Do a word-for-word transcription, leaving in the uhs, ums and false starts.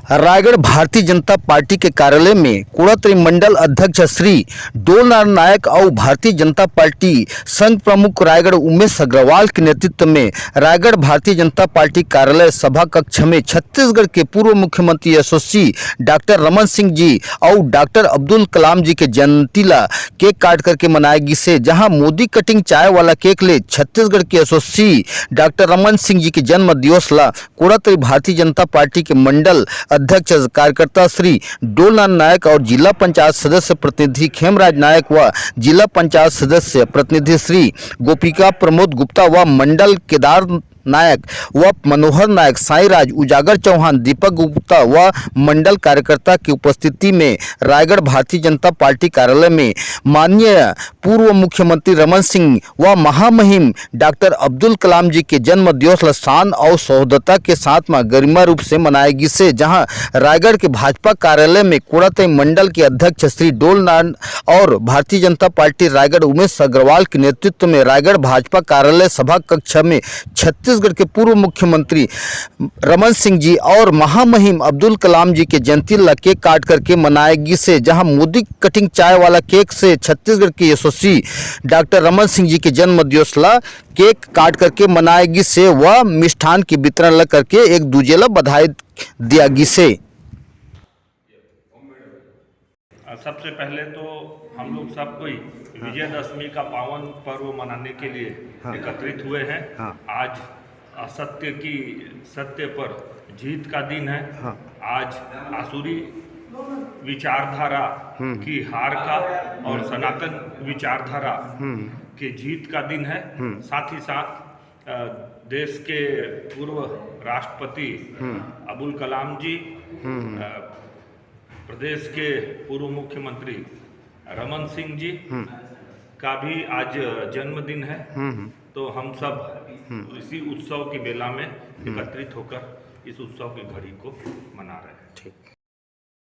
Raigarh Bharatiya Janata party के कार्यालय में कोड़ातरी मंडल अध्यक्ष श्री डोलनारायण नायक अउ भारतीय जनता पार्टी संघ प्रमुख रायगढ़ उमेश अग्रवाल के नेतृत्व में रायगढ़ भारतीय जनता पार्टी कार्यालय सभा कक्ष में छत्तीसगढ़ के पूर्व मुख्यमंत्री यशस्वी डॉक्टर रमन सिंह जी अउ डॉक्टर अब्दुल कलाम जी के जयंती ला केक काट करके मनाए गिसे, जहां मोदी कटिंग चाय वाला केक ले छत्तीसगढ़ के यशस्वी डॉक्टर रमन सिंह जी के जन्म दिवस ला कोड़ातरी भारतीय जनता पार्टी के मंडल अध्यक्ष कार्यकर्ता श्री डोलनारायण नायक और जिला पंचायत सदस्य प्रतिनिधि खेमराज नायक व जिला पंचायत सदस्य प्रतिनिधि श्री गोपिका प्रमोद गुप्ता व मंडल केदार नायक व मनोहर नायक, साईं राज, उजागर चौहान, दीपक गुप्ता व मंडल कार्यकर्ता की उपस्थिति में रायगढ़ भारतीय जनता पार्टी कार्यालय में माननीय पूर्व मुख्यमंत्री रमन सिंह व महामहिम डॉक्टर अब्दुल कलाम जी के जन्म दिवस ल शान अउ सौहर्दता के साथ म गरिमा रूप से मनाए गिसे, जहां रायगढ़ के भाजपा कार्यालय में कोड़ातई मंडल के अध्यक्ष श्री डोलनारायण और भारतीय जनता पार्टी रायगढ़ उमेश अग्रवाल के नेतृत्व में रायगढ़ भाजपा कार्यालय सभा कक्ष में छत्तीसगढ़ के पूर्व मुख्यमंत्री रमन सिंह जी और महामहिम अब्दुल कलाम जी के जयंती ला केक काट करके मनाए गिसे, जहां मोदी कटिंग चाय वाला केक से छत्तीसगढ़ के यशस्वी डॉक्टर रमन सिंह जी के जन्म दिवस ला केक काट करके मनाए गिसे व मिष्ठान के वितरण ला करके एक दूजे ला बधाई दिया गिसे। अ, सबसे पहले तो हम लोग सब कोई विजयदशमी का पावन पर्व मनाने के लिए हाँ। एकत्रित हुए हैं। हाँ। आज असत्य की सत्य पर जीत का दिन है। हाँ। आज आसुरी विचारधारा हम्म। की हार का और हम्म। सनातन विचारधारा हम्म। के जीत का दिन है। हम्म। साथ ही साथ अ, देश के पूर्व राष्ट्रपति हम्म। अबुल कलाम जी, हम्म। अ, प्रदेश के पूर्व मुख्यमंत्री रमन सिंह जी हम्म। का भी आज जन्मदिन है। हम्म। तो हम सब हम्म। इसी उत्सव की बेला में हम्म। एकत्रित होकर इस उत्सव की घड़ी को मना रहे हैं। ठीक।